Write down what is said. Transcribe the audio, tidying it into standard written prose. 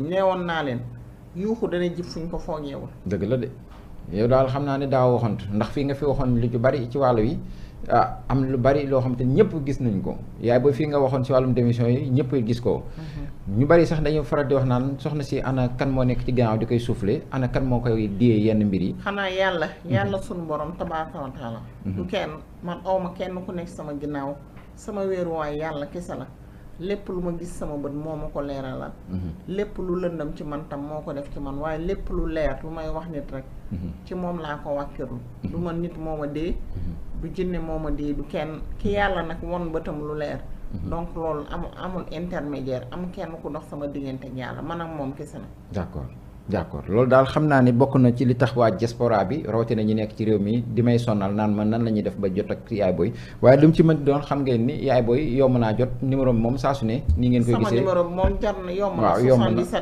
neewoon naa leen yuuxu dana jib fuñ ko foogeewul. dëgg la de yow daal xam naa ne daaw waxoon ndax fii nga fi waxoon lu ci bari ci wàllu yi am lu bari loo xam te ñëpp gis nañ ko yaay ba fii nga waxoon ci wàllum démission yi ñëpp gis ko. ñu bari sax dañu faral di wax naan soxna si ana kan moo nekk ci gannaaw di koy soufflé ana kan moo koy diyee yenn mbir yi. xanaa yàlla sunu borom tabaaraka wa taala. du kenn man awma kenn ku nekk sama ginnaaw sama wéeruwaay yàlla kese la. lépp lu ma gis sama bët moo ma ko leeralal. lépp lu lëndam ci man tam moo ko def ci man waaye lépp lu leer lu may wax nit rek. ci moom laa ko wàkkirlu. du ma nit moo ma dee. du jinne moo ma dee du kenn ki yàlla nag won bëtam lu leer. donc loolu amul intermédiaire am kenn ku dox sama diggante ak yàlla man ak moom kese na. d'accord loolu daal xam naa ne bokk na ci li tax waa diaspora bi rawatina ñi nekk ci réew mi di may sonal naan ma nan la ñuy def ba jot ak yaay booy waaye lu mu ci mën doon xam ngeen ni yaay booy yomb naa jot numéro bi moom saa su ne. ni ngeen koy gisee sama numéro bi moom jar na yomb na. waaw yomb na 77